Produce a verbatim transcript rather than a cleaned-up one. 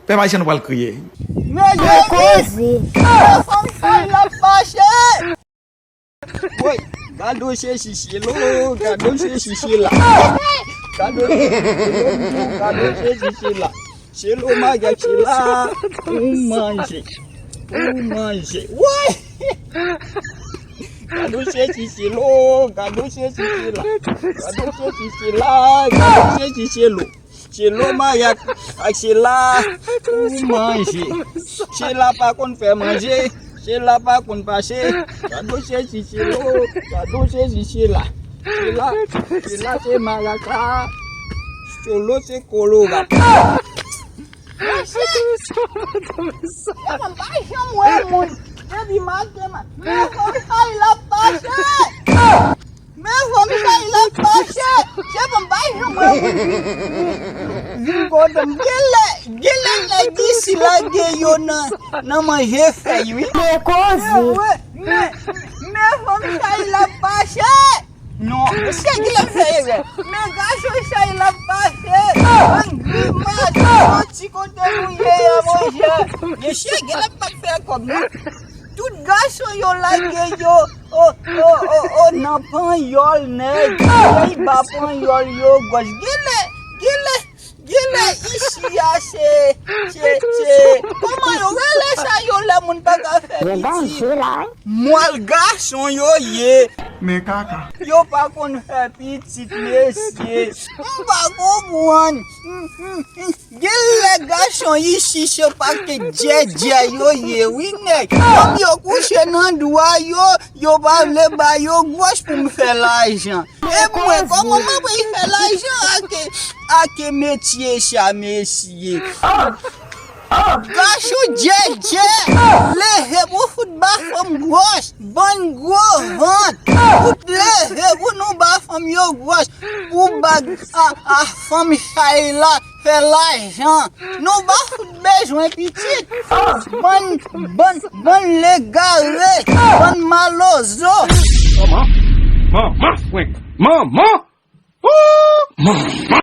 Pèp ayisyen, nou pral kriye. Men yo koze. Fanm chay la fache. Woy, gade w se chiche lo, gade w se chiche la. Gade w se chiche lo, gade w se chiche la. Chelo, maryaj chela, ou manje, ou manje. Woy! Gade w se chiche lo, gade w se chiche la. Gade w se chiche la, gade w se chiche lo. Chelo, maryaj ak chela, ou manje. Chela pa konn fè manje. Chela pa konn fache. Gade w se chiche lo, gade w se chiche la. Chela, chela se maraka. Cholo se kolora. Monchè! Mwen pa janm wè moun. Depi maten, ma-, men fanm chay la fache. Men fanm chay la fache. Se bon, pa janm wè moun vin, vin, vin kote m. Genlè, genlè nèg isi lage yo nan, nan manje fèy, wi. Men koze. Men, men, men fanm chay la fache. Non, mesye, genlè fè erè. Men gason chay la fache. Bann grimas, yon ti kote nou ye a, monchè. Mesye, genlè pa fè kòb, non. Tout gason yo lage yo, o, o, o, o, nan panyòl nèg, peyi ba panyòl yo gwòch. Genlè, genlè, genlè isi a se, se, se, kòman yo rele sa yo lè moun pa ka fè pitit? Mòl gason yo ye. Men kaka. Yo pa konn fè pitit, mesye. M pa konprann. Genlè gason isi se pakèt djèdjè yo ye, wi, nèg. Fanm yo kouche nan dwa yo, yo pa vle ba yo gwòch pou m fè lajan. E mwen, kòman m ap fè lajan ak, ak metye sa, mesye? Gason djèdjè, leve pou fout ba fanm gwòch, bann gwo vant, fout leve pou nou ba fanm yo gwòch, pou ba a, a fanm chay la fè lajan. Nou pa fout bezwen pitit. Bann, bann, bann legare, bann malozo. Manman, manman, frenk, manman, ooh, manman.